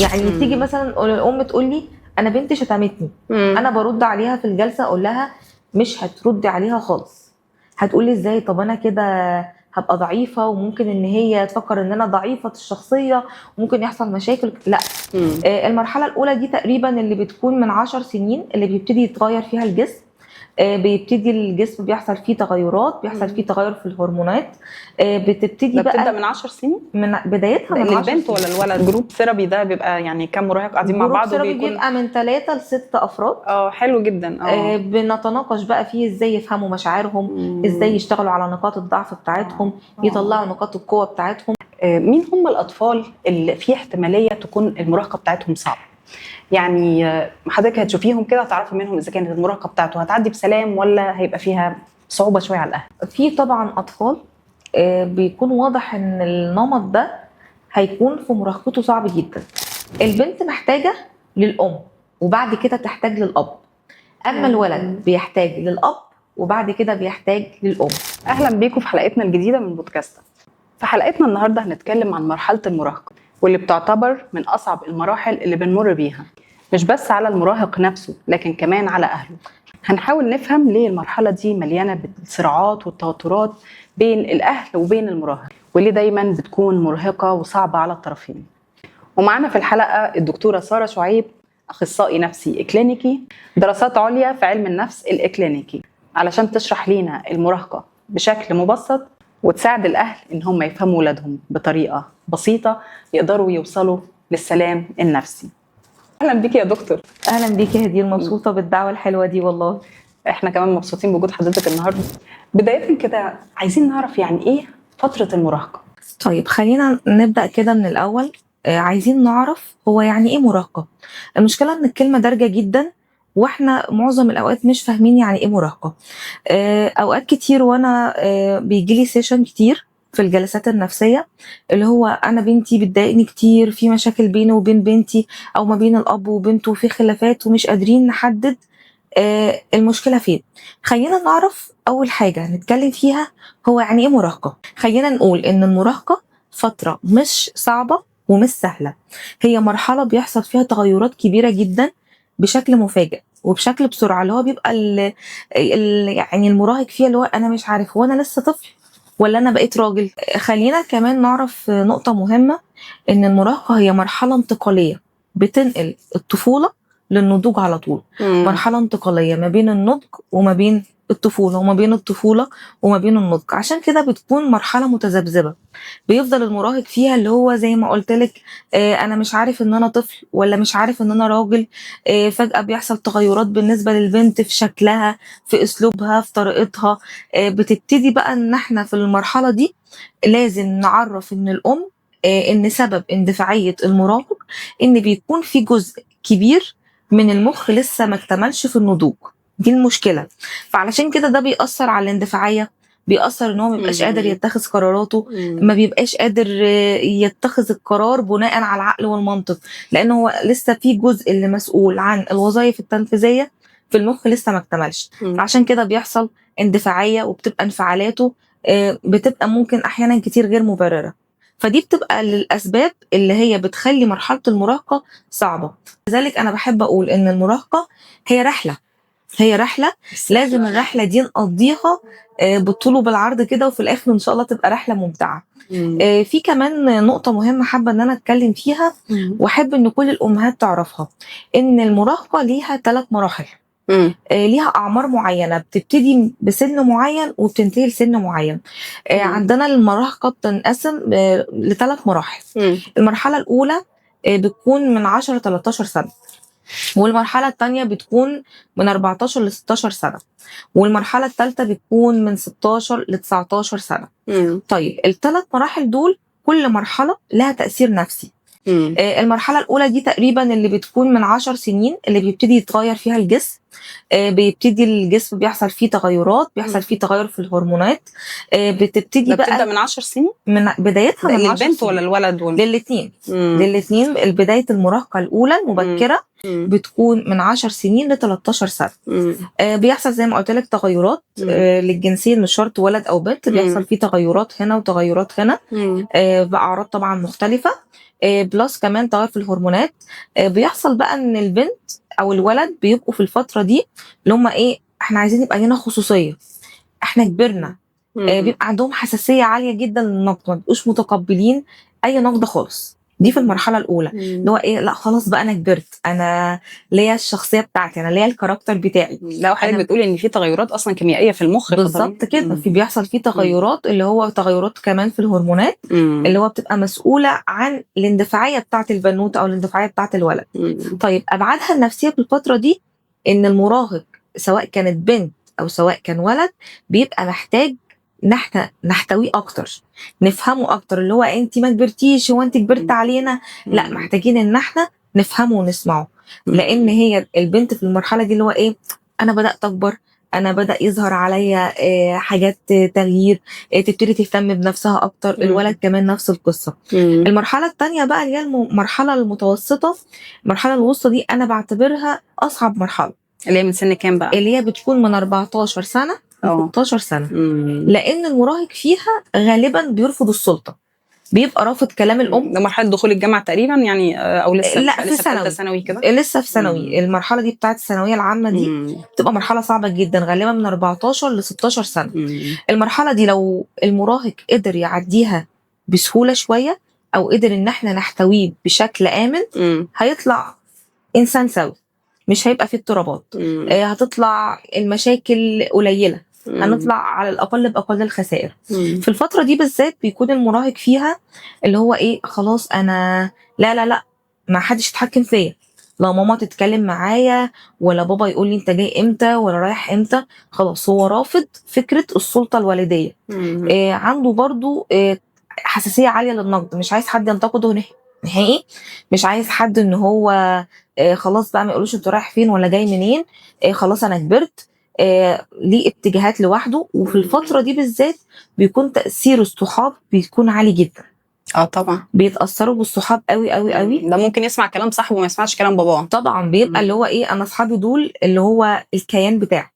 يعني تيجي مثلا الام تقول لي انا بنتي شتمتني، انا برد عليها في الجلسة اقول لها مش هتردي عليها خالص. هتقولي ازاي؟ طب انا كده هبقى ضعيفة وممكن ان هي تفكر ان انا ضعيفة الشخصية وممكن يحصل مشاكل. لا. المرحلة الاولى دي تقريبا اللي بتكون من 10 سنين، اللي بيبتدي يتغير فيها الجسم. بيبتدي الجسم بيحصل فيه تغيرات، بيحصل فيه تغير في الهرمونات. بتبتدي ده بقى بتبدا من 10 سنين، من بدايتها من 10 للبنت سنين. ولا الولد؟ group therapy ده بيبقى يعني كام مراهق قاعدين مع group بعض therapy وبيكون بيبقى من 3 ل 6 افراد. حلو جدا. بنتناقش بقى فيه ازاي يفهموا مشاعرهم، ازاي يشتغلوا على نقاط الضعف بتاعتهم، يطلعوا نقاط القوة بتاعتهم. مين هم الاطفال اللي في احتمالية تكون المراهقة بتاعتهم صعبة؟ يعني حضرتك هتشوفيهم كده هتعرفي منهم اذا كانت المراهقة بتاعته هتعدي بسلام ولا هيبقى فيها صعوبة شوية على الاهل. في طبعا اطفال بيكون واضح ان النمط ده هيكون في مراهقته صعب جدا. البنت محتاجه للام وبعد كده تحتاج للاب، اما الولد بيحتاج للاب وبعد كده بيحتاج للام. اهلا بيكم في حلقتنا الجديدة من بودكاست. في حلقتنا النهارده هنتكلم عن مرحلة المراهقة، واللي بتعتبر من اصعب المراحل اللي بنمر بيها، مش بس على المراهق نفسه لكن كمان على اهله. هنحاول نفهم ليه المرحلة دي مليانة بالصراعات والتوترات بين الاهل وبين المراهق، وليه دايما بتكون مرهقة وصعبة على الطرفين. ومعانا في الحلقة الدكتورة ساره شعيب، اخصائي نفسي اكلينيكي، دراسات عليا في علم النفس الاكلينيكي، علشان تشرح لينا المراهقة بشكل مبسط وتساعد الاهل ان هم يفهموا ولادهم بطريقة بسيطة يقدروا يوصلوا للسلام النفسي. اهلا بيك يا دكتور. اهلا بيكي يا هدير، مبسوطة بالدعوة الحلوة دي والله. احنا كمان مبسوطين بوجود حضرتك النهارده. بداية كده عايزين نعرف يعني ايه فترة المراهقة. طيب خلينا نبدا كده من الاول. عايزين نعرف هو يعني ايه مراهقة. المشكلة ان الكلمة دارجه جدا واحنا معظم الاوقات مش فاهمين يعني ايه مراهقة. اوقات كتير وانا بيجيلي session كتير في الجلسات النفسية، اللي هو انا بنتي بتضايقني كتير، في مشاكل بيني وبين بنتي او ما بين الاب وبنته، في خلافات ومش قادرين نحدد المشكلة فين. خلينا نعرف اول حاجة نتكلم فيها هو يعني ايه مراهقة. خلينا نقول ان المراهقة فترة مش صعبة ومش سهلة، هي مرحلة بيحصل فيها تغيرات كبيرة جدا بشكل مفاجئ وبشكل بسرعة، اللي هو بيبقى ال ال يعني المراهق فيها اللي هو انا مش عارف هو انا لسه طفل ولا انا بقيت راجل. خلينا كمان نعرف نقطة مهمة، ان المراهقة هي مرحلة انتقالية بتنقل الطفولة للنضوج على طول. مرحلة انتقالية ما بين النضج وما بين الطفولة، وما بين الطفولة وما بين النضج، عشان كده بتكون مرحلة متذبذبه. بيفضل المراهق فيها اللي هو زي ما قلت لك، انا مش عارف ان انا طفل ولا مش عارف ان انا راجل. فجأة بيحصل تغيرات بالنسبة للبنت في شكلها، في اسلوبها، في طريقتها. بتبتدي بقى ان احنا في المرحلة دي لازم نعرف ان الام ان سبب اندفاعيه المراهق ان بيكون في جزء كبير من المخ لسه ما اكتملش في النضوج، دي المشكلة. فعلشان كده ده بيأثر على الاندفاعيه، بيأثر ان هو ما بيبقاش قادر يتخذ قراراته، ما بيبقاش قادر يتخذ القرار بناء على العقل والمنطق، لان هو لسه في جزء اللي مسؤول عن الوظائف التنفيذية في المخ لسه ما اكتملش. عشان كده بيحصل اندفاعيه، وبتبقى انفعالاته بتبقى ممكن احيانا كتير غير مبررة. فدي بتبقى للاسباب اللي هي بتخلي مرحلة المراهقة صعبة. لذلك انا بحب اقول ان المراهقة هي رحله، هي رحله لازم الرحلة دي نقضيها بالطول وبالعرض كده، وفي الاخر ان شاء الله تبقى رحله ممتعة. في كمان نقطة مهمة حابة ان انا اتكلم فيها، واحب ان كل الامهات تعرفها، ان المراهقة ليها 3 مراحل. ليها اعمار معينة، بتبتدي بسن معين وبتنتهي لسن معين. عندنا المراهقة بتنقسم ل3 مراحل. المرحلة الاولى بتكون من 10 ل 13 سنة، والمرحلة الثانية بتكون من 14 ل 16 سنة، والمرحلة الثالثة بتكون من 16 ل 19 سنة. طيب ال3 مراحل دول كل مرحلة لها تاثير نفسي. المرحلة الاولى دي تقريبا اللي بتكون من 10 سنين، اللي بيبتدي يتغير فيها الجسم، بيبتدي الجسم بيحصل فيه تغيرات، بيحصل فيه تغير في الهرمونات. بتبتدي ده بقى بتبدا من 10 سنين من بدايتها من 10 للبنت سنين. ولا الولد ولا للاثنين. للاثنين. بداية المراهقة الاولى المبكرة بتكون من 10 سنين ل 13 سنة. بيحصل زي ما قلت لك تغيرات للجنسين، مش شرط ولد او بنت، بيحصل فيه تغيرات هنا وتغيرات هنا باعراض طبعا مختلفة، plus كمان تغير في الهرمونات. بيحصل بقى ان البنت او الولد بيبقوا في الفترة دي اللي هم ايه، احنا عايزين يبقى لنا خصوصية، احنا كبرنا. بيبقى عندهم حساسية عالية جدا للنقد، ما بيبقوش متقبلين اي نقد خالص. دي في المرحلة الاولى اللي هو ايه، لا خلاص بقى انا كبرت، انا ليا الشخصية بتاعتي، انا ليا ال character بتاعي. لا، وحضرتك بتقولي ان في تغيرات اصلا كيميائية في المخ. بالظبط كده، في بيحصل فيه تغيرات اللي هو تغيرات كمان في الهرمونات اللي هو بتبقى مسؤولة عن الاندفاعيه بتاعه البنوته او الاندفاعيه بتاعه الولد. طيب ابعادها النفسية في الفترة دي ان المراهق سواء كانت بنت او سواء كان ولد بيبقى محتاج نحن نحتويه اكتر، نفهمه اكتر، اللي هو انت ما كبرتيش، هو انت كبرت علينا؟ لا، محتاجين ان احنا نفهمه ونسمعه. لان هي البنت في المرحلة دي اللي هو ايه، انا بدات اكبر، انا بدا يظهر عليا حاجات تغيير، تبتدي تهتم بنفسها اكتر. الولد كمان نفس القصة. المرحلة الثانية بقى اللي هي المرحلة المتوسطة، المرحلة الوسطى دي انا بعتبرها اصعب مرحلة. اللي هي من سن كام بقى؟ اللي هي بتكون من 14 سنة ل 16 سنة. لان المراهق فيها غالبا بيرفض السلطة، بيبقى رافض كلام الام. ده مرحلة دخول الجامعة تقريبا يعني، او لسه؟ لا، في لسه ثانوي، ثانوي كده، لسه في ثانوي. المرحلة دي بتاعت الثانوية العامة دي بتبقى مرحلة صعبة جدا، غالبا من 14 ل 16 سنة. المرحلة دي لو المراهق قدر يعديها بسهولة شوية، او قدر ان احنا نحتويه بشكل امن، هيطلع انسان سوي، مش هيبقى فيه اضطرابات، هتطلع المشاكل قليله، هنطلع على الاقل باقل الخسائر. في الفترة دي بالذات بيكون المراهق فيها اللي هو ايه، خلاص انا لا لا لا، ما حدش يتحكم فيا، لا ماما تتكلم معايا ولا بابا يقول لي انت جاي امتى ولا رايح امتى. خلاص هو رافض فكرة السلطة الوالدية. عنده برضو حساسية عالية للنقد، مش عايز حد ينتقده نهائي، مش عايز حد ان هو خلاص بقى ما يقولوش انت رايح فين ولا جاي منين، خلاص انا كبرت، ليه اتجاهات لوحده. وفي الفترة دي بالذات بيكون تاثير الصحاب بيكون عالي جدا. طبعا بيتاثروا بالصحاب قوي قوي قوي. ده ممكن يسمع كلام صاحبه وما يسمعش كلام باباه. طبعا بيبقى اللي هو ايه، انا اصحابي دول اللي هو الكيان بتاعه.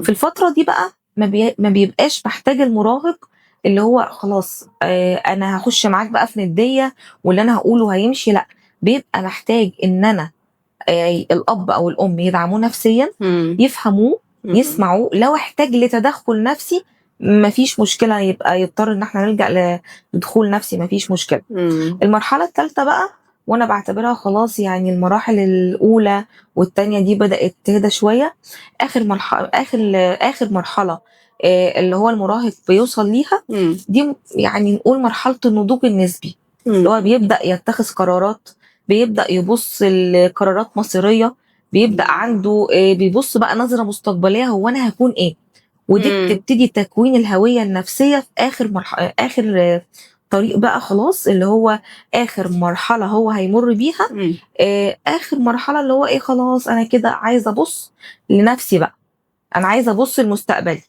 في الفترة دي بقى ما بيبقاش محتاج المراهق اللي هو خلاص انا هخش معاك بقى في نديه واللي انا هقوله هيمشي، لا، بيبقى محتاج ان انا الاب او الام يدعموه نفسيا، يفهموه، يسمعوه. لو احتاج لتدخل نفسي مفيش مشكلة، يبقى يضطر ان احنا نلجأ لدخول نفسي، مفيش مشكلة. المرحلة الثالثة بقى، وانا بعتبرها خلاص يعني المراحل الاولى والثانية دي بدأت تهدى شوية، اخر مرحلة، اخر مرحلة اللي هو المراهق بيوصل ليها دي يعني نقول مرحلة النضوج النسبي، اللي هو بيبدأ يتخذ قرارات، بيبدأ يبص لقرارات مصيرية، بيبدأ عنده بيبص بقى نظرة مستقبلية، هو أنا هكون إيه؟ ودي بتبتدي تكوين الهوية النفسية في آخر مرحلة، آخر طريق بقى خلاص اللي هو آخر مرحلة هو هيمر بيها. آخر مرحلة اللي هو إيه، خلاص أنا كده عايزة أبص لنفسي بقى، أنا عايزة أبص لمستقبلي،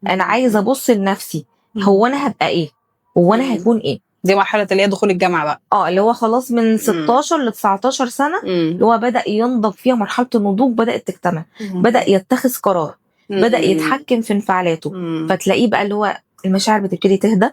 أنا عايزة أبص لنفسي، هو أنا هبقى إيه؟ هو أنا هكون إيه؟ دي مرحلة اللي هي دخول الجامعة بقى. اللي هو خلاص من 16 ل 19 سنة، اللي هو بدأ ينضج فيها، مرحلة النضوج بدأت تكتمل، بدأ يتخذ قرار، بدأ يتحكم في انفعالاته. فتلاقيه بقى اللي هو المشاعر بتبتدي تهدى،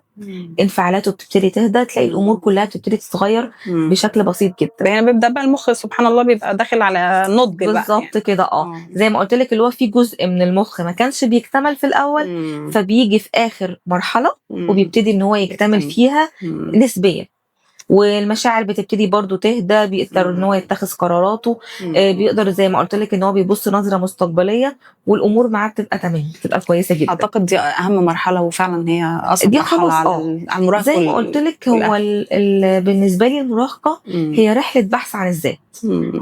انفعالاته بتبتدي تهدى، تلاقي الامور كلها بتبتدي تتغير بشكل بسيط جدا. هنا بيبدا بقى المخ سبحان الله بيبقى داخل على نضج بقى بالظبط يعني. كده زي ما قلت لك اللي هو في جزء من المخ ما كانش بيكتمل في الاول، فبيجي في اخر مرحلة وبيبتدي ان هو يكتمل فيها نسبيا، والمشاعر بتبتدي برضو تهدى، بيقدر ان هو يتخذ قراراته، بيقدر زي ما قلت لك ان هو بيبص نظره مستقبلية، والامور معاه بتبقى تمام، بتبقى كويسة جدا. اعتقد دي اهم مرحلة، وفعلا هي اصعب دي مرحلة على المراهق. زي ما قلت لك هو بالنسبة لي المراهقة هي رحله بحث عن الذات.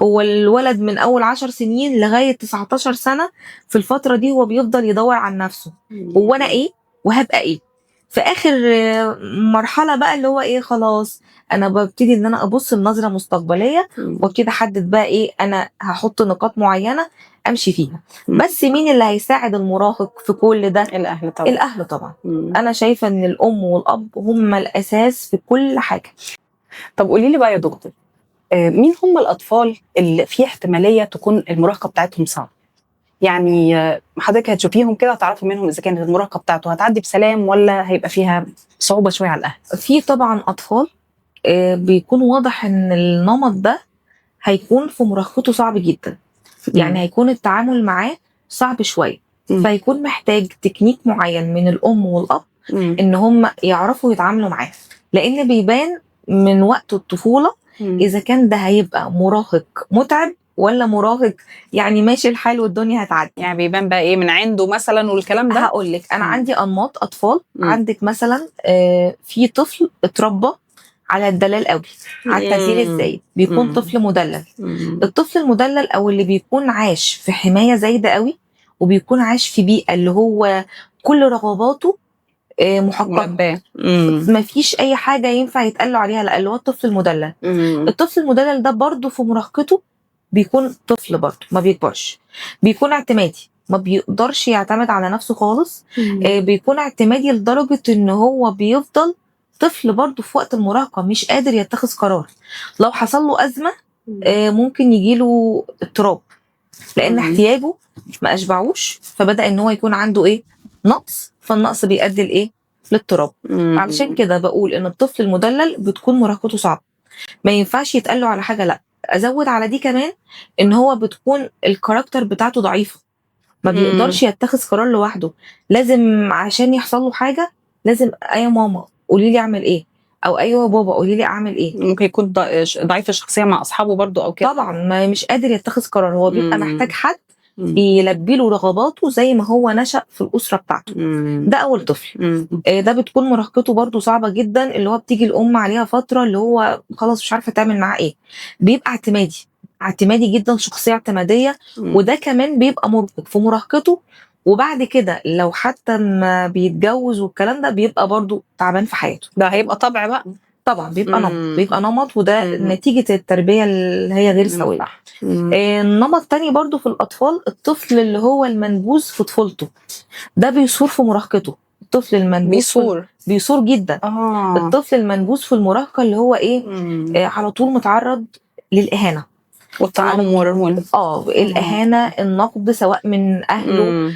هو الولد من اول 10 سنين لغاية 19 سنة، في الفترة دي هو بيفضل يدور عن نفسه، هو انا ايه وهبقى ايه. في اخر مرحلة بقى اللي هو ايه، خلاص انا ببتدي ان انا ابص لنظره مستقبلية وابتدي احدد بقى ايه، انا هحط نقاط معينة امشي فيها. بس مين اللي هيساعد المراهق في كل ده؟ الاهل طبعا. الاهل طبعا. انا شايفه ان الام والاب هم الاساس في كل حاجة. طب قولي لي بقى يا دكتور، مين هم الاطفال اللي في احتمالية تكون المراهقة بتاعتهم صعبة؟ يعني حضرتك هتشوفيهم كده هتعرفي منهم اذا كانت المراهقة بتاعته هتعدي بسلام ولا هيبقى فيها صعوبة شوية على الاهل. في طبعا اطفال بيكون واضح ان النمط ده هيكون في مراهقته صعب جدا، يعني هيكون التعامل معاه صعب شوية، فهيكون محتاج تكنيك معين من الام والاب ان هم يعرفوا يتعاملوا معاه، لان بيبان من وقت الطفولة اذا كان ده هيبقى مراهق متعب ولا مراهق يعني ماشي الحال والدنيا هتعدي. يعني بيبان بقى ايه من عنده مثلا والكلام ده. هقول لك انا عندي انماط اطفال. عندك مثلا في طفل اتربى على الدلال قوي، على التدليل الزايد، بيكون طفل مدلل. الطفل المدلل او اللي بيكون عاش في حماية زايدة قوي، وبيكون عاش في بيئة اللي هو كل رغباته محققة، مفيش اي حاجة ينفع يتقال له عليها لا، اللي هو الطفل المدلل. الطفل المدلل ده برضه في مراهقته بيكون طفل برضه ما بيكبرش، بيكون اعتمادي، ما بيقدرش يعتمد على نفسه خالص. بيكون اعتمادي لدرجة ان هو بيفضل طفل برضه في وقت المراهقة، مش قادر يتخذ قرار. لو حصل له أزمة ممكن يجيله اضطراب، لأن احتياجه ما أشبعوش، فبدأ ان هو يكون عنده ايه، نقص، فالنقص بيؤدي لايه، للاضطراب. علشان كده بقول ان الطفل المدلل بتكون مراهقته صعبة، ما ينفعش يتقال له على حاجة لا. ازود على دي كمان ان هو بتكون ال character بتاعته ضعيفة، ما بيقدرش يتخذ قرار لوحده، لازم عشان يحصل له حاجة لازم ايوه ماما قولي لي اعمل ايه، او ايوه بابا قولي لي اعمل ايه. ممكن يكون ضعيف الشخصية مع اصحابه برضو او كده. طبعا ما مش قادر يتخذ قرار، هو بيبقى محتاج حد بيلبي له رغباته زي ما هو نشأ في الأسرة بتاعته. ده أول طفل. ده بتكون مراهقته برضو صعبة جدا، اللي هو بتيجي الأم عليها فترة اللي هو خلاص مش عارفة تعمل معاه إيه، بيبقى اعتمادي، اعتمادي جدا، شخصية اعتمادية. وده كمان بيبقى مرهق في مراهقته، وبعد كده لو حتى ما بيتجوز والكلام ده بيبقى برضو تعبان في حياته. ده هيبقى طبع بقى. طبعا بيبقى نمط، بيبقى نمط، وده نتيجة التربية اللي هي غير سوية. النمط تاني برضو في الأطفال، الطفل اللي هو المنبوذ في طفولته، ده بيصور في مراهقته. الطفل المنبوذ بيصور جدا. الطفل المنبوذ في المراهقة اللي هو ايه، على طول متعرض للإهانة والتنمر. الإهانة، النقد، سواء من أهله،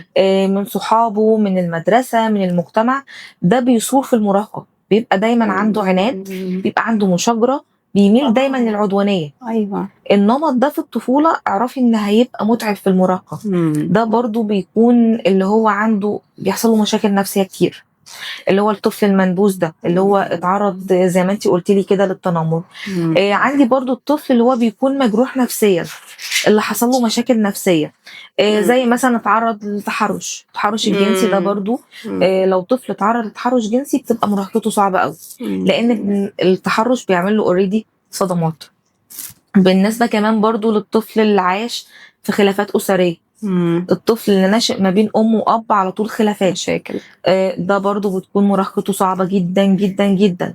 من صحابه، من المدرسة، من المجتمع. ده بيصور في المراهقة، بيبقى دايما عنده عناد، بيبقى عنده مشاجرة، بيميل دايما للعدوانية. ايوه. النمط ده في الطفولة اعرفي ان هيبقى متعب في المراهقة. ده برضو بيكون اللي هو عنده بيحصل له مشاكل نفسية كتير، اللي هو الطفل المنبوذ ده اللي هو اتعرض زي ما انتي قلتي لي كده للتنمر. عندي برضو الطفل اللي هو بيكون مجروح نفسيا، اللي حصل له مشاكل نفسية، زي مثلا اتعرض للتحرش، التحرش الجنسي ده برضو. لو طفل اتعرض لتحرش جنسي بتبقى مراهقته صعبة قوي، لان التحرش بيعمل له already صدمات. بالنسبة كمان برضو للطفل اللي عاش في خلافات أسرية، الطفل اللي ناشئ ما بين ام واب على طول خلافات مشاكل، ده برضو بتكون مراهقته صعبة جدا جدا جدا.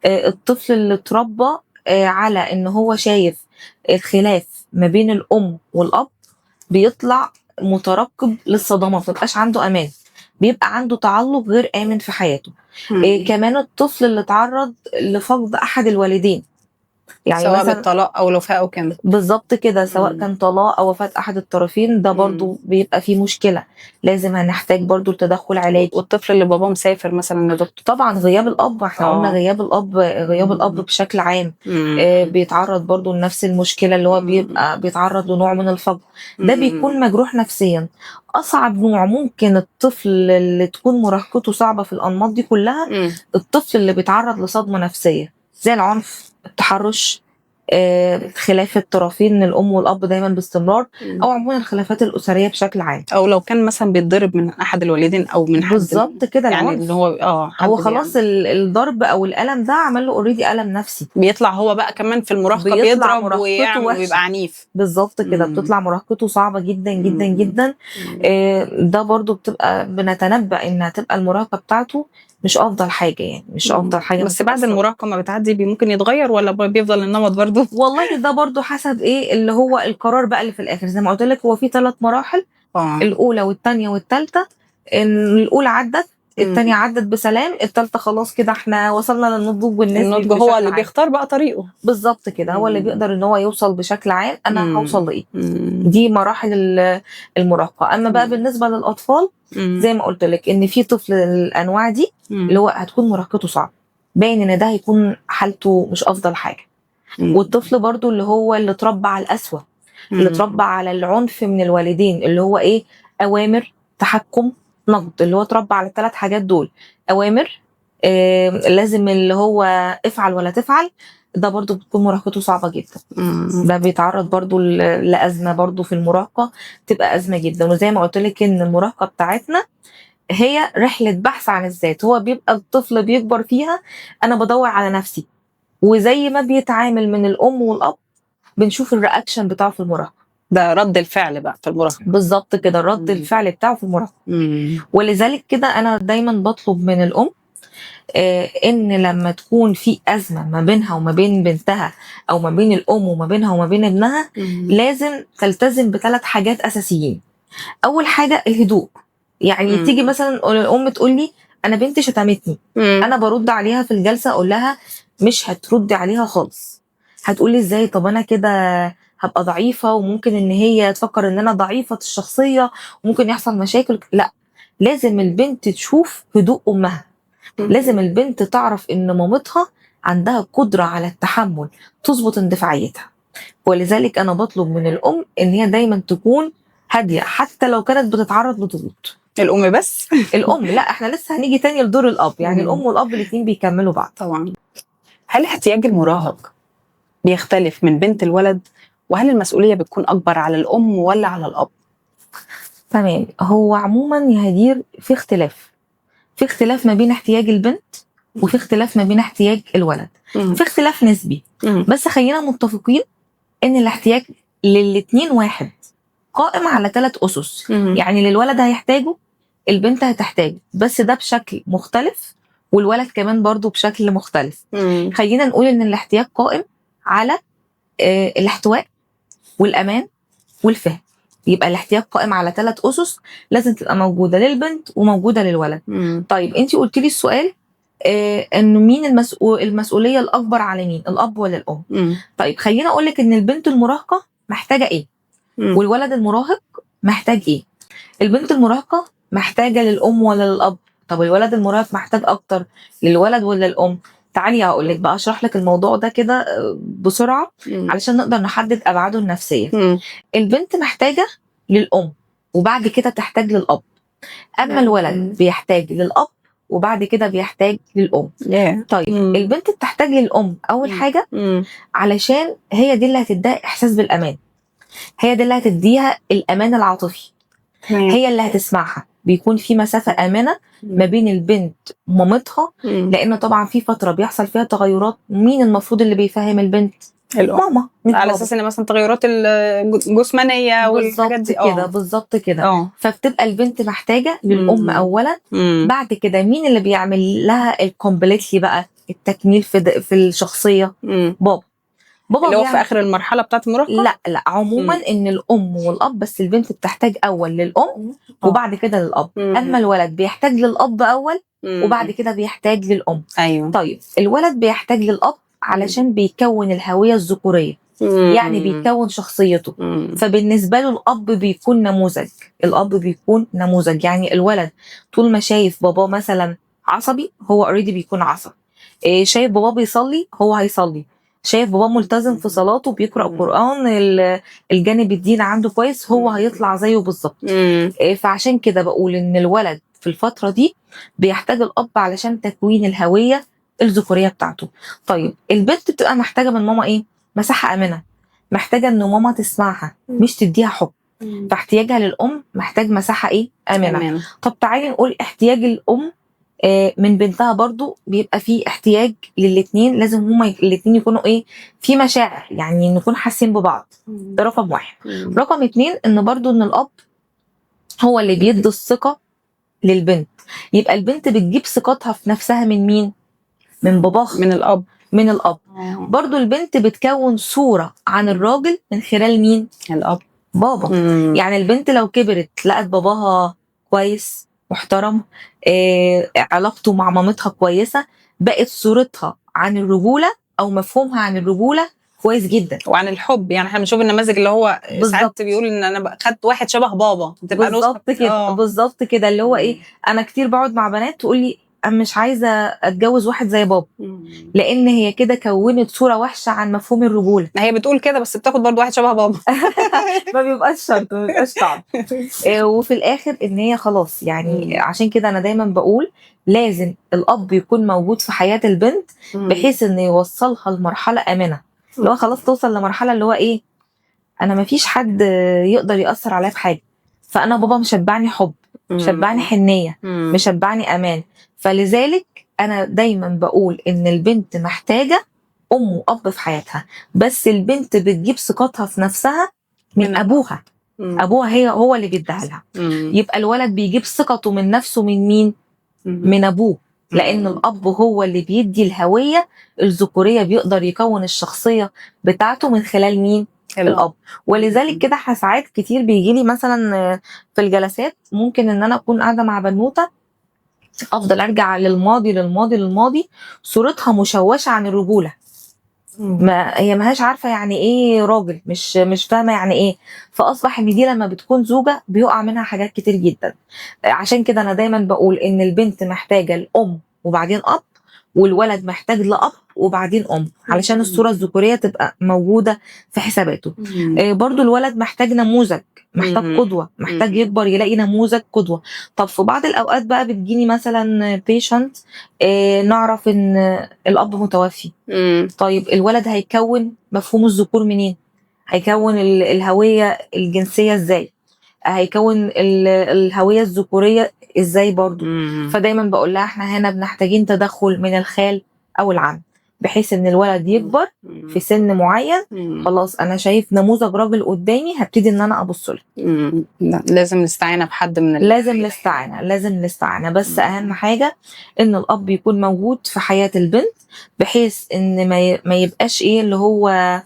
الطفل اللي اتربى على ان هو شايف الخلاف ما بين الام والاب، بيطلع مترقب للصدمات، ما بيبقاش عنده امان، بيبقى عنده تعلق غير امن في حياته. كمان الطفل اللي اتعرض لفقد احد الوالدين، يعني سواء بالطلاق او الوفاة او كده. بالظبط كده، سواء كان طلاق او وفاه احد الطرفين، ده برضو بيبقى فيه مشكلة، لازم هنحتاج برضو لتدخل علاجي. والطفل اللي باباه مسافر مثلا يا دكتور، طبعا غياب الاب، احنا قلنا غياب الاب، غياب الاب بشكل عام بيتعرض برضو لنفس المشكلة، اللي هو بيبقى بيتعرض لنوع من الفقد، ده بيكون مجروح نفسيا. اصعب نوع ممكن الطفل اللي تكون مراهقته صعبة في الانماط دي كلها، الطفل اللي بيتعرض لصدمه نفسية زي العنف، التحرش، خلاف الطرفين الام والاب دايما باستمرار، او عموما الخلافات الاسرية بشكل عام، او لو كان مثلا بيتضرب من احد الوالدين او من حد. بالظبط كده، يعني اللي هو هو خلاص الضرب او الالم ده عمل له already الم نفسي، بيطلع هو بقى كمان في المراهقة بيضرب ويعمل ويبقى عنيف. بالظبط كده، بتطلع مراهقته صعبة جدا جدا جدا. ده برضو بتبقى بنتنبأ ان هتبقى المراهقة بتاعته مش افضل حاجة، يعني مش افضل حاجة. بس بعد المراهقة ما بتعدي ممكن يتغير ولا بيفضل النمط برضه؟ والله ده برضه حسب ايه اللي هو القرار بقى اللي في الاخر. زي ما قلت لك هو في 3 مراحل، الاولى والثانية والثالثة. الاولى عدت، الثانية عدت بسلام، الثالثة خلاص كده احنا وصلنا للنضوج والنسبي. النضج هو اللي بيختار بقى طريقه بالظبط كده، هو اللي بيقدر ان هو يوصل بشكل عام انا هوصل لايه. دي مراحل المراهقة. اما بقى بالنسبة للاطفال زي ما قلت لك ان في طفل الانواع دي اللي هو هتكون مراهقته صعبة، باين ان ده هيكون حالته مش افضل حاجة. والطفل برضو اللي هو اللي اتربى على القسوة، اللي اتربى على العنف من الوالدين، اللي هو ايه، اوامر، تحكم، نقد، اللي هو اتربى على ال3 حاجات دول، اوامر، لازم اللي هو افعل ولا تفعل، ده برضو بتكون مراهقته صعبة جدا. ده بيتعرض برضو لأزمة برضو في المراهقة، تبقى أزمة جدا. وزي ما قلت لك إن المراهقة بتاعتنا هي رحلة بحث عن الذات، هو بيبقى الطفل بيكبر فيها أنا بدور على نفسي، وزي ما بيتعامل من الأم والأب بنشوف ال reaction بتاعه في المراهقة. ده رد الفعل بقى في المراهقة. بالظبط كده، رد الفعل بتاعه في المراهقة. ولذلك كده أنا دايما بطلب من الأم إن لما تكون في أزمة ما بينها وما بين بنتها، أو ما بين الأم وما بينها وما بين ابنها، لازم تلتزم ب3 حاجات أساسيين. أول حاجة الهدوء. يعني تيجي مثلا الأم تقول لي أنا بنتي شتمتني، أنا برد عليها في الجلسة أقول لها مش هتردي عليها خالص. هتقولي إزاي؟ طب أنا كده هبقى ضعيفة، وممكن إن هي تفكر إن أنا ضعيفة الشخصية، وممكن يحصل مشاكل. لا، لازم البنت تشوف هدوء أمها، لازم البنت تعرف إن مامتها عندها قدرة على التحمل، تظبط اندفاعيتها. ولذلك أنا بطلب من الأم إن هي دايما تكون هادية حتى لو كانت بتتعرض لضغوط. الأم بس؟ الأم لا، احنا لسه هنيجي تاني لدور الأب، يعني الأم والأب الاتنين بيكملوا بعض. طبعا. هل احتياج المراهق بيختلف من بنت الولد؟ وهل المسؤولية بتكون أكبر على الأم ولا على الأب؟ تمام. هو عموما يا هدير في اختلاف، في اختلاف ما بين احتياج البنت وفي اختلاف ما بين احتياج الولد، في اختلاف نسبي، بس خلينا متفقين ان الاحتياج للاتنين واحد، قائم على 3 أسس. يعني للولد هيحتاجه، البنت هتحتاجه، بس ده بشكل مختلف، والولد كمان برضو بشكل مختلف. خلينا نقول ان الاحتياج قائم على الاحتواء والأمان والفهم. يبقى الاحتياج قائم على 3 أسس لازم تبقى موجودة للبنت وموجودة للولد. طيب انتي قلتي لي السؤال انه مين المسؤولية الأكبر على مين، الأب ولا الأم؟ طيب خلينا أقول لك ان البنت المراهقة محتاجة ايه، والولد المراهق محتاج ايه. البنت المراهقة محتاجة للأم ولا للأب؟ طب الولد المراهق محتاج أكتر للولد ولا الأم؟ تعالي هقول لك بقى، اشرح لك الموضوع ده كده بسرعة علشان نقدر نحدد ابعاده النفسية. البنت محتاجه للام وبعد كده تحتاج للاب، اما الولد بيحتاج للاب وبعد كده بيحتاج للام. طيب البنت بتحتاج للام اول حاجة علشان هي دي اللي هتديها احساس بالامان، هي دي اللي هتديها الامان العاطفي، هي اللي هتسمعها، بيكون في مسافة آمنة ما بين البنت ومامتها، لأن طبعا في فترة بيحصل فيها تغيرات. مين المفروض اللي بيفهم البنت؟ الأم. ماما. على أساس إن مثلا تغيرات الجسمانية والحاجات دي كده. بالظبط كده. فبتبقى البنت محتاجة للأم أولا. بعد كده مين اللي بيعمل لها ال completely بقى، التكميل في الشخصية؟ بابا. بابا اللي هو في اخر المرحلة بتاعه المراهقة؟ لا لا، عموما ان الام والاب، بس البنت بتحتاج اول للام وبعد كده للاب. اما الولد بيحتاج للاب اول وبعد كده بيحتاج للام. ايوه. طيب الولد بيحتاج للاب علشان بيكون الهوية الذكورية، يعني بيكون شخصيته. فبالنسبه له الاب بيكون نموذج، الاب بيكون نموذج. يعني الولد طول ما شايف باباه مثلا عصبي هو already بيكون عصبي، شايف باباه بيصلي هو هيصلي، شايف باباه ملتزم في صلاته بيقرأ قرآن، الجانب الدين عنده كويس، هو هيطلع زيه بالظبط. فعشان كده بقول ان الولد في الفترة دي بيحتاج الأب علشان تكوين الهوية الذكورية بتاعته. طيب البنت بتبقى محتاجة من ماما ايه؟ مساحة آمنة، محتاجة ان ماما تسمعها مش تديها حب. فاحتياجها للأم محتاج مساحة ايه؟ آمنة. طب تعالي نقول احتياج الأم من بنتها برضو بيبقى فيه احتياج للاتنين، لازم هما الاتنين يكونوا ايه، في مشاعر، يعني نكون حاسين ببعض. ده رقم 1. رقم 2 ان برضو ان الاب هو اللي بيدي الثقة للبنت. يبقى البنت بتجيب ثقتها في نفسها من مين؟ من باباها، من الاب. من الاب. برضو البنت بتكون صوره عن الراجل من خلال مين؟ الاب، بابا. يعني البنت لو كبرت لقت باباها كويس محترم، علاقته مع مامتها كويسة، بقت صورتها عن الرجولة او مفهومها عن الرجولة كويس جدا. وعن الحب، يعني احنا بنشوف النماذج اللي هو ساعات بيقول ان انا خدت واحد شبه بابا، بتبقى بالظبط كده. بالظبط كده، اللي هو ايه، انا كتير بقعد مع بنات تقول لي انا مش عايزه اتجوز واحد زي بابا، لان هي كده كونت صوره وحشة عن مفهوم الرجولة. ما هي بتقول كده بس بتاخد برضو واحد شبه بابا. ما بيبقاش شرط، ما بيبقاش صعب. وفي الاخر ان هي خلاص يعني. عشان كده انا دايما بقول لازم الاب يكون موجود في حياة البنت، بحيث ان يوصلها لمرحلة امنه، اللي هو خلاص توصل لمرحلة اللي هو ايه، انا ما فيش حد يقدر ياثر عليا في حاجة، فانا بابا مشبعني حب، مشبعني حنيه، مشبعني امان. فلذلك انا دايما بقول ان البنت محتاجه ام واب في حياتها، بس البنت بتجيب ثقتها في نفسها من ابوها. ابوها هي هو اللي بيديها لها. يبقى الولد بيجيب ثقته من نفسه من مين؟ من ابوه، لان الاب هو اللي بيدي الهوية الذكورية، بيقدر يكون الشخصية بتاعته من خلال مين؟ الاب. ولذلك كده احنا ساعات كتير بيجي لي مثلا في الجلسات، ممكن ان انا اكون قاعدة مع بنوته، افضل ارجع للماضي للماضي للماضي، صورتها مشوشة عن الرجولة، ما هي ماهاش عارفه يعني ايه راجل، مش فاهمه يعني ايه. فاصبح ان دي لما بتكون زوجه بيقع منها حاجات كتير جدا. عشان كده انا دايما بقول ان البنت محتاجه الام وبعدين اب، والولد محتاج لاب وبعدين ام، علشان الصورة الذكورية تبقى موجودة في حساباته. برضو الولد محتاج نموذج، محتاج قدوة، محتاج يكبر يلاقي نموذج قدوة. طب في بعض الاوقات بقى بتجيني مثلا patient نعرف ان الاب متوفي. طيب الولد هيكون مفهوم الذكور منين؟ هيكون الهوية الجنسية ازاي؟ هيكون الهوية الذكورية ازاي برضو؟ فدايما بقول لها احنا هنا بنحتاجين تدخل من الخال او العم، بحيث ان الولد يكبر في سن معين، خلاص انا شايف نموذج راجل قدامي، هبتدي ان انا ابص له. لازم الاستعانة بحد من لازم الاستعانة، لازم الاستعانة. بس اهم حاجة ان الاب يكون موجود في حياة البنت، بحيث ان ما يبقاش ايه اللي هو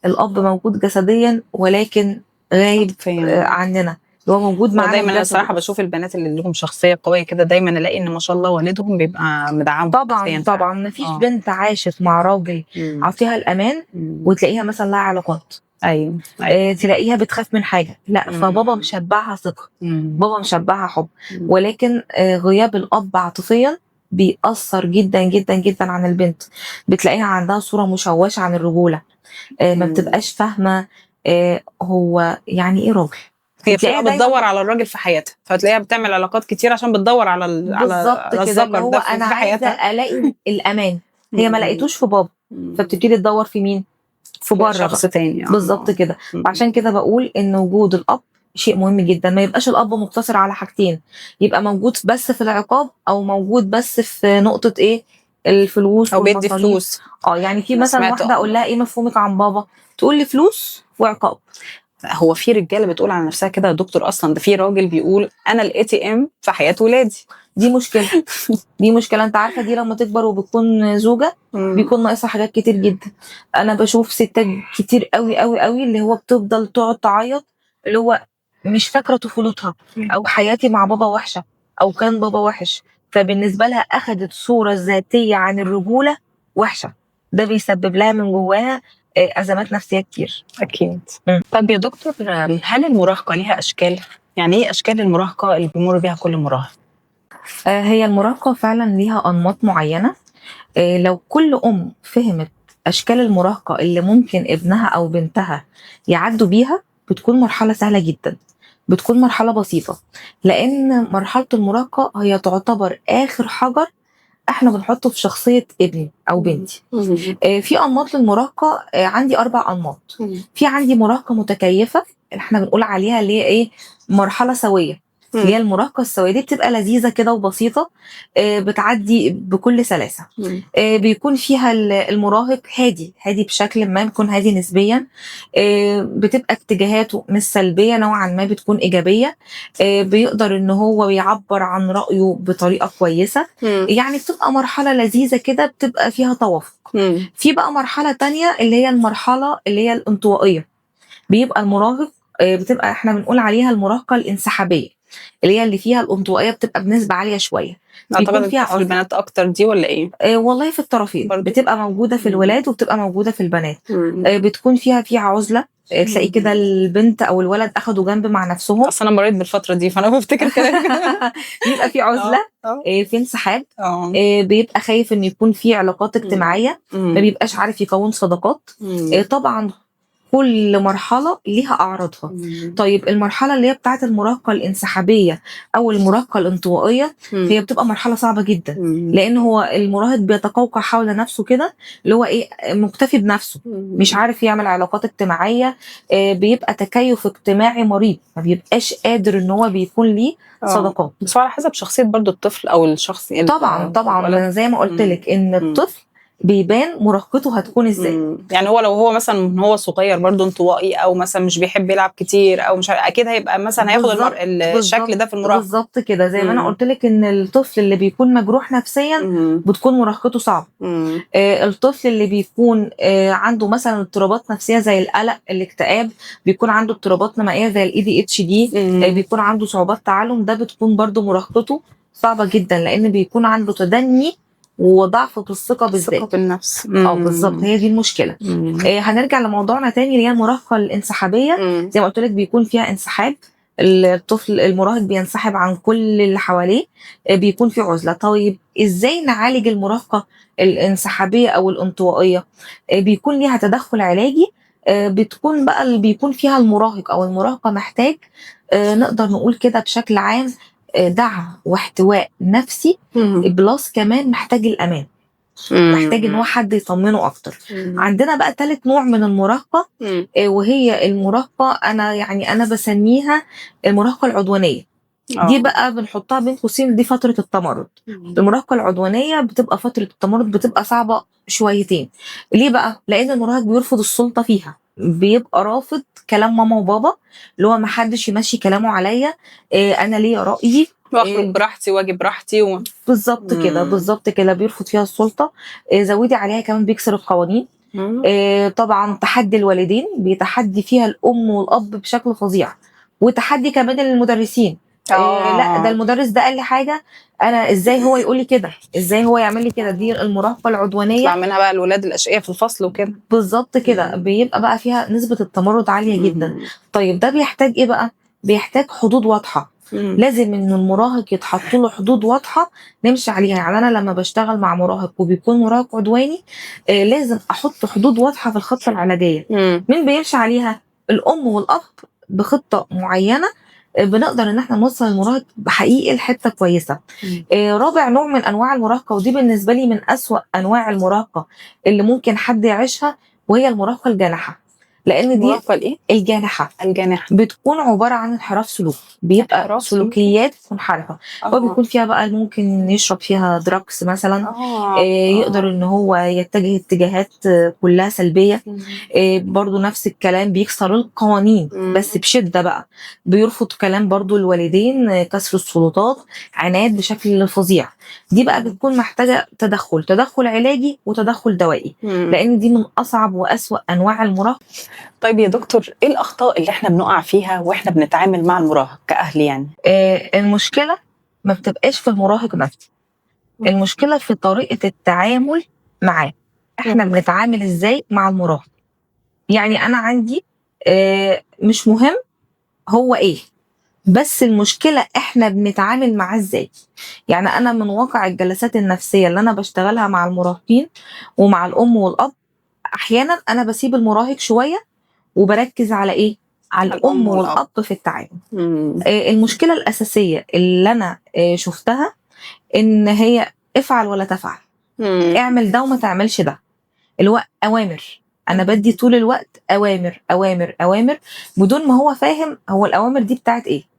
الاب موجود جسديا ولكن غايب عننا، اللي هو موجود معانا. دايما انا الصراحة بشوف البنات اللي لهم شخصية قوية كده، دايما الاقي ان ما شاء الله والدهم بيبقى مدعمهم. طبعا طبعا، مفيش بنت عاشت مع راجل عطيها الامان وتلاقيها مثلا لها علاقات. ايوه. تلاقيها بتخاف من حاجة، لا. فبابا مشبعها ثقة، بابا مشبعها حب. ولكن غياب الاب عاطفيا بيأثر جدا جدا جدا عن البنت. بتلاقيها عندها صوره مشوشة عن الرجولة، ما بتبقاش فاهمه هو يعني ايه راجل. هي بتبقى بتدور على الراجل في حياتها، فتلاقيها بتعمل علاقات كتير عشان بتدور على بالظبط كده، اللي هو انا عايزه الاقي الامان، هي ما لقيتوش في بابا، فبتبتدي تدور في مين؟ في بره، شخص تاني. بالظبط كده. عشان كده بقول ان وجود الاب شيء مهم جدا. ما يبقاش الاب مقتصر على حاجتين، يبقى موجود بس في العقاب، او موجود بس في نقطة ايه، الفلوس، او بيدي فلوس. يعني في مثلا واحدة اقول لها ايه مفهومك عن بابا، تقول لي فلوس وعقاب. هو في رجاله بتقول على نفسها كده يا دكتور؟ اصلا ده في راجل بيقول انا ال ATM في حياة ولادي. دي مشكلة، دي مشكلة. انت عارفه دي لما تكبر وبتكون زوجه بيكون ناقصها حاجات كتير جدا. انا بشوف ستات كتير قوي قوي قوي اللي هو بتفضل تقعد تعيط، اللي هو مش فاكره طفولتها، او حياتي مع بابا وحشة، او كان بابا وحش، فبالنسبه لها اخذت صوره ذاتية عن الرجولة وحشة. ده بيسبب لها من جواها ازمات نفسية كتير. اكيد. طب يا دكتور، هل المراهقة ليها اشكال؟ يعني ايه اشكال المراهقة اللي بيمر بيها كل مراهق؟ هي المراهقة فعلا ليها انماط معينة. لو كل ام فهمت اشكال المراهقة اللي ممكن ابنها او بنتها يعدوا بيها، بتكون مرحلة سهلة جدا، بتكون مرحلة بسيطة، لان مرحلة المراهقة هي تعتبر اخر حجر احنا بنحطه في شخصية ابني او بنتي. في انماط للمراهقه، عندي 4 انماط. في عندي مراهقة متكيفه، اللي احنا بنقول عليها اللي هي ايه، مرحلة سويه. اللي هي المراهقة السوية دي بتبقى لذيذة كده وبسيطة، بتعدي بكل سلاسة. بيكون فيها المراهق هادي هادي بشكل ما، بيكون هادي نسبيا، بتبقى اتجاهاته مش سلبية نوعا ما، بتكون ايجابية، بيقدر ان هو يعبر عن رايه بطريقة كويسة. يعني بتبقى مرحلة لذيذة كده، بتبقى فيها توافق. في بقى مرحلة تانية اللي هي المرحلة اللي هي الانطوائية، بيبقى المراهق بتبقى احنا بنقول عليها المراهقة الانسحابيه، اللي هي اللي فيها الانطوائية بتبقى بنسبة عالية شوية. اعتقد بيكون فيها في عزله. البنات اكتر دي ولا ايه؟ والله في الطرفين برضو؟ بتبقى موجودة في الولاد وبتبقى موجودة في البنات. بتكون فيها عزله، تلاقي كده البنت او الولد اخدوا جنب مع نفسهم. اصل انا مريت بالفترة دي فانا بفتكر كده. بيبقى في عزله، في انسحاب، بيبقى خايف ان يكون في علاقات اجتماعية، ما بيبقاش عارف يكون صداقات. طبعا كل مرحلة ليها اعراضها. طيب المرحلة اللي هي بتاعه المراهقة الانسحابيه او المراهقة الانطوائية هي بتبقى مرحلة صعبة جدا، لان هو المراهق بيتقوقع حول نفسه كده، اللي هو ايه، مكتفي بنفسه، مش عارف يعمل علاقات اجتماعية، بيبقى تكيف اجتماعي مريض، ما بيبقاش قادر ان هو بيكون ليه صداقات. بس هو على حسب شخصية برضو الطفل او الشخص طبعا طبعا، زي ما قلت لك ان الطفل بيبان مراهقته هتكون ازاي. يعني هو لو هو مثلا من هو صغير برضو انطوائي، او مثلا مش بيحب يلعب كتير، او مش عارف، اكيد هيبقى مثلا هياخد الشكل ده في المراهقة. بالظبط كده، زي ما انا قلت لك ان الطفل اللي بيكون مجروح نفسيا بتكون مراهقته صعبة. الطفل اللي بيكون عنده مثلا اضطرابات نفسية زي القلق، الاكتئاب، بيكون عنده اضطرابات نمائيه زي ال ADHD، بيكون عنده صعوبات تعلم، ده بتكون برضو مراهقته صعبة جدا، لان بيكون عنده تدني وضعف في الثقة بالذات، الثقة بالنفس. بالظبط، هي دي المشكلة. هنرجع لموضوعنا تاني اللي هي المراهقة الانسحابيه. زي ما قلت لك بيكون فيها انسحاب، الطفل المراهق بينسحب عن كل اللي حواليه، بيكون في عزله. طيب ازاي نعالج المراهقة الانسحابيه او الانطوائية؟ بيكون ليها تدخل علاجي، بتكون بقى اللي بيكون فيها المراهق او المراهقة محتاج، نقدر نقول كده بشكل عام، دعم واحتواء نفسي، plus كمان محتاج الامان، محتاج ان هو حد يطمنه اكتر. عندنا بقى ثالث نوع من المراهقة، وهي المراهقة انا بسميها المراهقة العدوانية. دي بقى بنحطها بين قوسين، دي فترة التمرد. المراهقة العدوانية بتبقى فترة التمرد بتبقى صعبة شويتين. ليه بقى؟ لان المراهق بيرفض السلطة فيها، بيبقى رافض كلام ماما وبابا، اللي هو ما حدش يمشي كلامه عليا، انا ليا رايي، واخرج براحتي واجي براحتي بالظبط كده، بالظبط كده، بيرفض فيها السلطة. زودي عليها كمان بيكسر القوانين. طبعا تحدي الوالدين، بيتحدي فيها الام والاب بشكل فظيع، وتحدي كمان المدرسين. لا ده المدرس ده قال لي حاجة، انا ازاي هو يقول لي كده، ازاي هو يعمل لي كده. دي المراهقة العدوانية، يطلع منها بقى الولاد الاشقياء في الفصل وكده. بالظبط كده، بيبقى بقى فيها نسبه التمرد عالية جدا. طيب ده بيحتاج ايه بقى؟ بيحتاج حدود واضحة. لازم ان المراهق يتحط له حدود واضحة نمشي عليها. يعني انا لما بشتغل مع مراهق وبيكون مراهق عدواني، لازم احط حدود واضحة في الخطة العلاجية. مين بيمشي عليها؟ الام والاب بخطه معينة، بنقدر ان احنا نوصل المراهق بحقيقي لحته كويسة. رابع نوع من انواع المراهقة، ودي بالنسبة لي من اسوأ انواع المراهقة اللي ممكن حد يعيشها، وهي المراهقة الجانحه. لان دي المراهقة الايه؟ الجانحه. الجانحه بتكون عبارة عن انحراف سلوك، بيبقى سلوكيات منحرفة. هو بيكون فيها بقى ممكن يشرب فيها drugs مثلا، يقدر ان هو يتجه اتجاهات كلها سلبية. برضو نفس الكلام، بيكسر القوانين بس بشده بقى، بيرفض كلام برضو الوالدين، كسر السلطات، عناد بشكل فظيع. دي بقى بتكون محتاجه تدخل علاجي وتدخل دوائي، لان دي من اصعب واسوأ انواع المراهقة. طيب يا دكتور، ايه الاخطاء اللي احنا بنقع فيها واحنا بنتعامل مع المراهق كأهل يعني؟ المشكلة ما بتبقاش في المراهق نفسه، المشكلة في طريقه التعامل معاه. احنا بنتعامل ازاي مع المراهق؟ يعني انا عندي مش مهم هو ايه، بس المشكلة احنا بنتعامل معاه ازاي. يعني انا من واقع الجلسات النفسية اللي انا بشتغلها مع المراهقين ومع الام والاب، احيانا انا بسيب المراهق شوية وبركز على ايه؟ على الام والاب في التعامل. المشكلة الاساسية اللي انا شفتها ان هي افعل ولا تفعل، اعمل ده وما تعملش ده، اللي هو اوامر. انا بدي طول الوقت اوامر اوامر اوامر بدون ما هو فاهم هو الاوامر دي بتاعت ايه.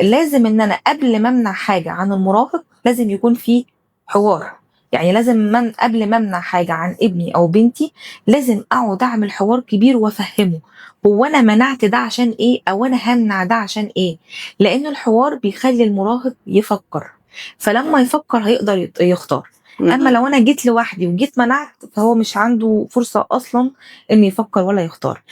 لازم ان انا قبل ما امنع حاجة عن المراهق لازم يكون في حوار. يعني لازم قبل ما امنع حاجة عن ابني او بنتي لازم اقعد اعمل حوار كبير وافهمه هو انا منعت ده عشان ايه، او انا همنع ده عشان ايه، لان الحوار بيخلي المراهق يفكر، فلما يفكر هيقدر يختار. اما لو انا جيت لوحدي وجيت منعت فهو مش عنده فرصة اصلا ان يفكر ولا يختار.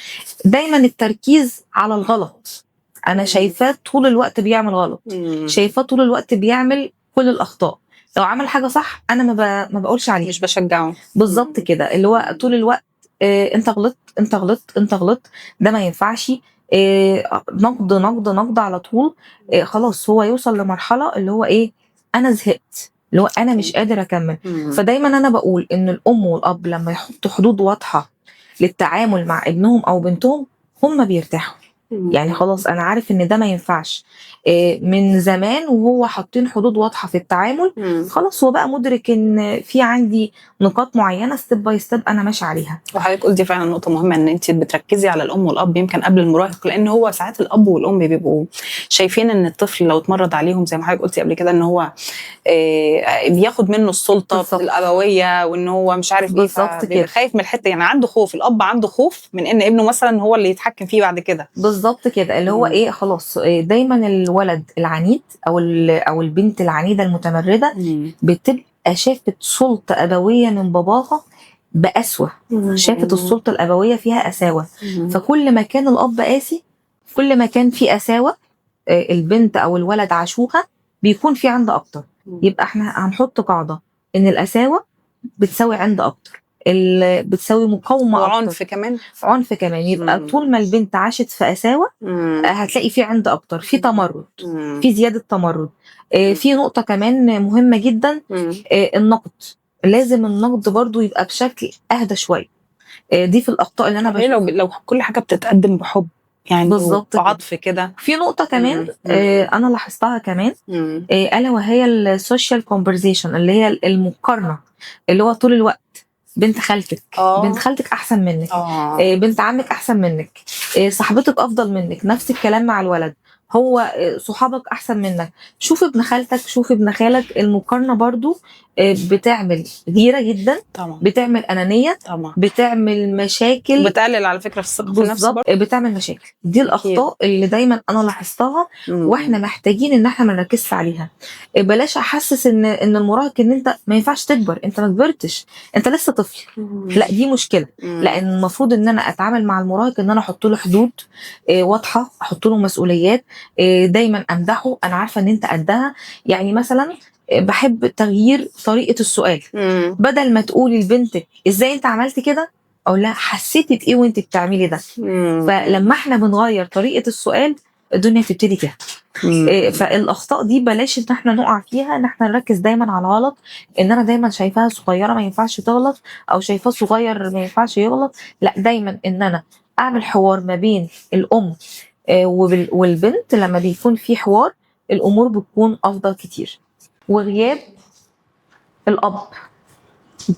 دايما التركيز على الغلط، انا شايفاه طول الوقت بيعمل غلط، شايفاه طول الوقت بيعمل كل الاخطاء، لو عمل حاجة صح انا ما بقولش عليه، مش بشجعه. بالظبط كده، اللي هو طول الوقت انت غلطت انت غلطت انت غلطت، ده ما ينفعش، نقد نقد نقد على طول. خلاص هو يوصل لمرحلة اللي هو ايه، انا زهقت، اللي هو انا مش قادر اكمل. فدايما انا بقول ان الام والاب لما يحطوا حدود واضحة للتعامل مع ابنهم او بنتهم هم بيرتاحوا. يعني خلاص انا عارف ان ده ما ينفعش، من زمان وهو حاطين حدود واضحة في التعامل، خلاص هو بقى مدرك ان في عندي نقاط معينة step by step انا ماشي عليها. وحضرتك قلتي فعلا نقطة مهمة، ان انت بتركزي على الام والاب يمكن قبل المراهق، لان هو ساعات الاب والام بيبقوا شايفين ان الطفل لو اتمرد عليهم زي ما حضرتك قلتي قبل كده ان هو بياخد منه السلطة بالزبط. الابوية، وان هو مش عارف ايه، بالظبط كده، خايف من الحتة، يعني عنده خوف، الاب عنده خوف من ان ابنه مثلا هو اللي يتحكم فيه بعد كده. بالظبط كده، اللي هو ايه، خلاص دايما الولد العنيد او البنت العنيده المتمردة بتبقى شافت سلطة ابويه من باباها بقسوه، شافت السلطة الابوية فيها قساوه، فكل ما كان الاب قاسي كل ما كان في قساوه البنت او الولد عاشوها بيكون في عند اكتر. يبقى احنا هنحط قاعدة ان القساوه بتساوي عند اكتر، بتساوي مقاومة اكتر، وعنف كمان، عنف كمان. يبقى طول ما البنت عاشت في قساوه هتلاقي في عند اكتر، في تمرد، في زيادة تمرد. في نقطة كمان مهمة جدا، النقد، لازم النقد برضو يبقى بشكل اهدى شوية. دي في الاخطاء اللي انا بشوفها. لو كل حاجة بتتقدم بحب يعني بالظبط بعطف كده. في نقطة كمان انا لاحظتها كمان، الا وهي ال social comparison، اللي هي المقارنة، اللي هو طول الوقت بنت خالتك، بنت خالتك احسن منك، بنت عمك احسن منك، صاحبتك افضل منك. نفس الكلام مع الولد، هو صحابك احسن منك، شوف ابن خالتك، شوف ابن خالك. المقارنة برضو بتعمل غيره جدا طبعا، بتعمل انانية طبعا، بتعمل مشاكل، بتقلل على فكرة في الثقة في النفس، بتعمل مشاكل. دي الاخطاء اللي دايما انا لاحظتها، واحنا محتاجين ان احنا ما نركزش عليها. بلاش احسس ان المراهق ان انت ما ينفعش تكبر، انت ما كبرتش، انت لسه طفل. لا، دي مشكلة. لان المفروض ان انا اتعامل مع المراهق ان انا احط له حدود واضحة، احط له مسؤوليات، دايما امدحه، انا عارفه ان انت قدها. يعني مثلا بحب تغيير طريقه السؤال، بدل ما تقولي لبنتك ازاي انت عملتي كده، اقول لها حسيتي بايه وانت بتعملي ده. فلما احنا بنغير طريقه السؤال الدنيا بتبتدي كده. فالاخطاء دي بلاش ان احنا نقع فيها، ان احنا نركز دايما على الغلط، ان انا دايما شايفاها صغيرة ما ينفعش تغلط، او شايفاه صغير ما ينفعش يغلط. لا، دايما ان انا اعمل حوار ما بين الام والبنت. لما بيكون في حوار الامور بتكون افضل كتير. وغياب الاب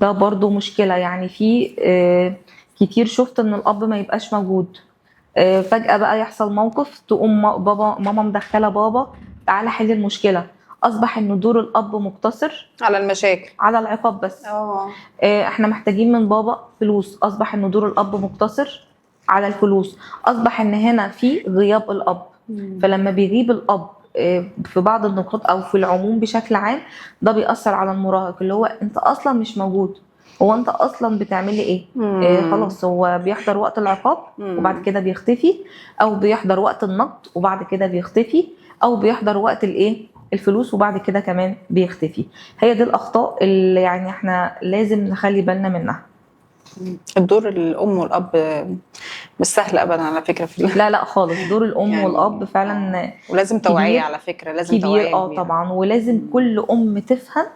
ده برضو مشكلة، يعني في كتير شفت ان الاب ما يبقاش موجود، فجاة بقى يحصل موقف تقوم بابا ماما مدخله بابا تعالى حل المشكلة. اصبح ان دور الاب مقتصر على المشاكل، على العقاب بس. احنا محتاجين من بابا فلوس، اصبح ان دور الاب مقتصر على الفلوس. اصبح ان هنا في غياب الاب. فلما بيغيب الاب في بعض النقاط او في العموم بشكل عام، ده بيأثر على المراهق، اللي هو انت اصلا مش موجود، هو انت اصلا بتعملي ايه؟ خلاص هو بيحضر وقت العقاب وبعد كده بيختفي، او بيحضر وقت النقد وبعد كده بيختفي، او بيحضر وقت الايه، الفلوس وبعد كده كمان بيختفي. هي دي الاخطاء اللي يعني احنا لازم نخلي بالنا منها. الدور الام والاب مش سهل ابدا على فكرة في لا لا خالص، دور الام يعني والاب فعلا، ولازم توعيه على فكرة، لازم توعيه كبير. طبعا، ولازم كل ام تفهم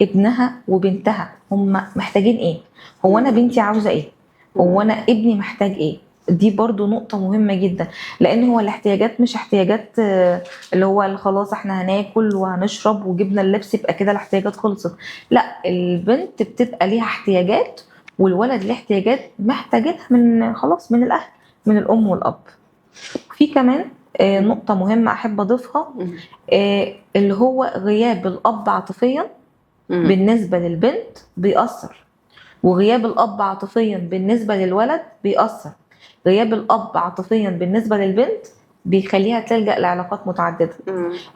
ابنها وبنتها هم محتاجين ايه، هو انا بنتي عاوزه ايه، هو انا ابني محتاج ايه. دي برضو نقطة مهمة جدا، لأن هو الاحتياجات مش احتياجات اللي هو خلاص احنا هناكل وهنشرب وجبنا اللبس يبقى كده الاحتياجات خلصت. لا، البنت بتبقى ليها احتياجات والولد ليه احتياجات محتاجينها من خلاص من الأهل، من الأم والأب. في كمان نقطة مهمة احب اضيفها، اللي هو غياب الاب عاطفيا بالنسبة للبنت بيأثر، وغياب الاب عاطفيا بالنسبة للولد بيأثر. غياب الاب عاطفيا بالنسبة للبنت بيخليها تلجأ لعلاقات متعددة.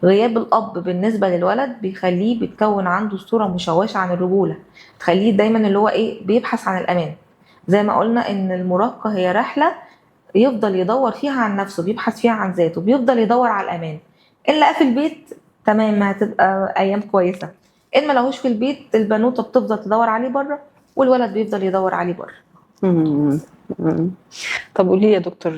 غياب الاب بالنسبة للولد بيخليه بتكون عنده صوره مشوشة عن الرجولة، تخليه دايما اللي هو ايه، بيبحث عن الامان. زي ما قلنا ان المراهقة هي رحله يفضل يدور فيها عن نفسه، بيبحث فيها عن ذاته، بيفضل يدور على الامان. ان لقاه في البيت تمام، هتبقى ايام كويسة. ان ما لهوش في البيت، البنوته بتفضل تدور عليه بره، والولد بيفضل يدور عليه بره. طب قولي لي يا دكتور،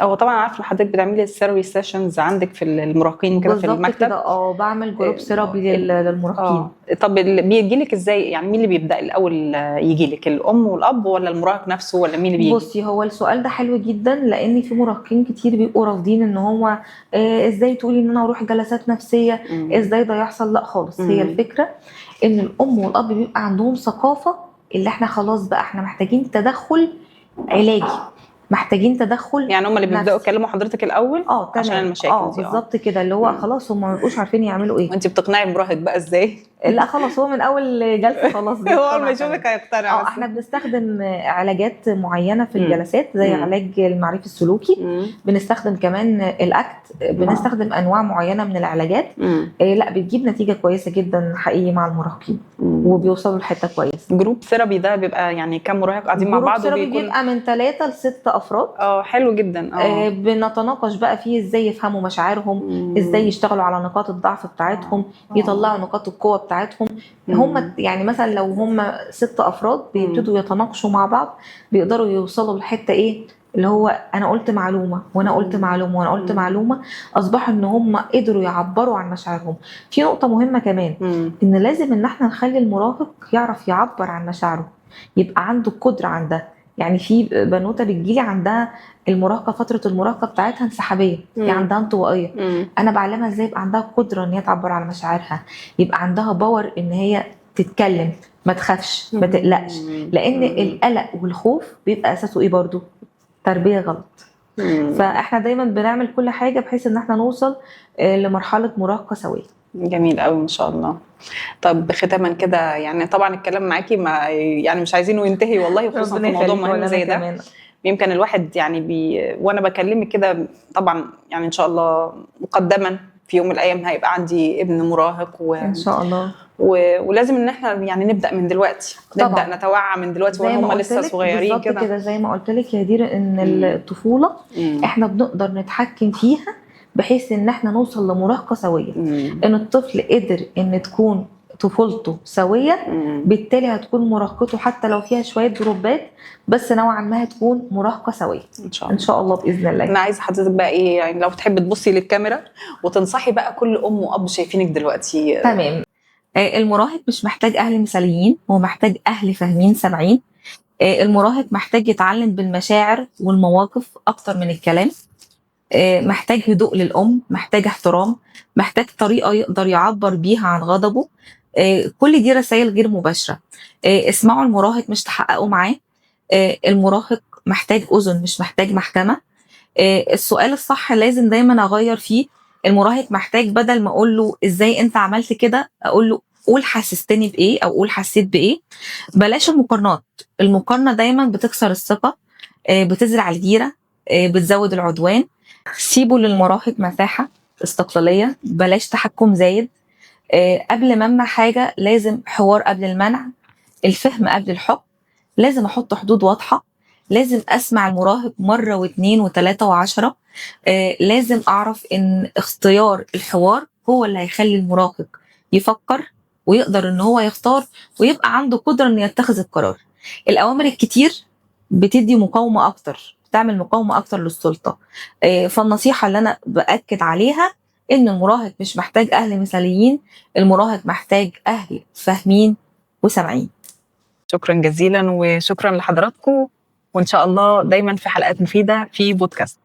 هو طبعا عارفه ان حضرتك بتعملي ال therapy sessions عندك في المراهقين كده في المكتب. كده بعمل group therapy للمراهقين. طب بيجي لك ازاي؟ يعني مين اللي بيبدا الاول يجي لك، الام والاب ولا المراهق نفسه ولا مين اللي بيجي؟ بصي، هو السؤال ده حلو جدا، لان في مراهقين كتير بيبقوا رافضين ان هو ازاي تقولي ان انا اروح جلسات نفسية، ازاي ده يحصل؟ لا خالص. هي الفكرة ان الام والاب بيبقى عندهم ثقافة اللي احنا خلاص بقى احنا محتاجين تدخل علاجي، محتاجين تدخل. يعني هم اللي بيبداوا يكلموا حضرتك الاول عشان المشاكل دي. بالظبط كده، اللي هو خلاص هم ما بيبقوش عارفين يعملوا ايه. وانت بتقنعي المراهق بقى ازاي؟ لا خلاص، هو من اول جلسه خلاص هو اول ما يشوفك هيقتنع. احنا بنستخدم علاجات معينة في الجلسات، زي علاج المعرفي السلوكي، بنستخدم كمان ال ACT، بنستخدم انواع معينة من العلاجات. لا بتجيب نتيجة كويسة جدا حقيقي مع المراهقين، وبيوصلوا لحته كويسة. group therapy ده بيبقى يعني كام مراهق قاعدين مع بعض؟ بيبقى من 3 ل 6 افراد. حلو جدا. بنتناقش بقى فيه ازاي يفهموا مشاعرهم، ازاي يشتغلوا على نقاط الضعف بتاعتهم، يطلعوا نقاط القوة بتاعتهم. هم يعني مثلا لو هم 6 افراد بيبتدوا يتناقشوا مع بعض، بيقدروا يوصلوا لحته ايه اللي هو انا قلت معلومة وانا قلت معلومة وانا قلت معلومة، اصبحوا ان هم قدروا يعبروا عن مشاعرهم. في نقطة مهمة كمان، ان لازم ان احنا نخلي المراهق يعرف يعبر عن مشاعره، يبقى عنده القدرة عن ده. يعني في بنوته بتجيلي عندها المراهقة، فترة المراهقة بتاعتها انسحابيه، يعني عندها انطوائية. انا بعلمها ازاي يبقى عندها قدره ان هي تعبر عن مشاعرها، يبقى عندها power ان هي تتكلم، ما تخافش، ما تقلقش. لان القلق والخوف بيبقى اساسه ايه برضو؟ تربيه غلط. فاحنا دايما بنعمل كل حاجة بحيث ان احنا نوصل لمرحلة مراهقة سويه. جميل قوي ما شاء الله. طب ختاما كده، يعني طبعا الكلام معاكي ما يعني مش عايزينه ينتهي والله، خصوصا في موضوع مهم زي ده. يمكن الواحد يعني وانا بكلمك كده طبعا، يعني ان شاء الله مقدما في يوم من الايام هيبقى عندي ابن مراهق ان شاء الله، ولازم ان احنا يعني نبدا من دلوقتي، نبدا نتوعى من دلوقتي وهم لسه صغيرين كده. كده زي ما قلت لك يا دير، ان الطفولة احنا بنقدر نتحكم فيها بحيث ان احنا نوصل لمراهقه سويه. ان الطفل قدر ان تكون طفولته سويه، بالتالي هتكون مراهقته حتى لو فيها شوية دروبات، بس نوعا ما هتكون مراهقة سويه ان شاء الله. ان شاء الله باذن الله. انا عايزه حضرتك بقى ايه، يعني لو تحب تبصي للكاميرا وتنصحي بقى كل ام واب شايفينك دلوقتي. تمام. المراهق مش محتاج اهل مثاليين، هو محتاج اهل فاهمين سامعين. المراهق محتاج يتعلم بالمشاعر والمواقف اكتر من الكلام. محتاج هدوء للأم، محتاج احترام، محتاج طريقة يقدر يعبر بيها عن غضبه. كل دي رسائل غير مباشرة. اسمعوا المراهق، مش تحققوا معاه. المراهق محتاج أذن، مش محتاج محكمة. السؤال الصح لازم دايما أغير فيه. المراهق محتاج بدل ما أقول له إزاي أنت عملت كده، أقول له قول حسستني بإيه، أو قول حسيت بإيه. بلاش المقارنات، المقارنة دايما بتكسر الثقة، بتزرع الجيرة، بتزود العدوان. سيبوا للمراهق مساحة استقلالية، بلاش تحكم زايد. قبل ما امنع حاجة لازم حوار قبل المنع، الفهم قبل الحكم، لازم احط حدود واضحة، لازم اسمع المراهق مرة 2 و3 و10. لازم اعرف ان اختيار الحوار هو اللي هيخلي المراهق يفكر ويقدر ان هو يختار، ويبقى عنده قدرة ان يتخذ القرار. الاوامر الكتير بتدي مقاومة اكتر، تعمل مقاومة أكتر للسلطة. فالنصيحة اللي أنا بأكد عليها إن المراهق مش محتاج أهل مثاليين، المراهق محتاج أهل فاهمين وسامعين. شكرا جزيلا، وشكرا لحضراتكم، وإن شاء الله دايما في حلقات مفيدة في بودكاست.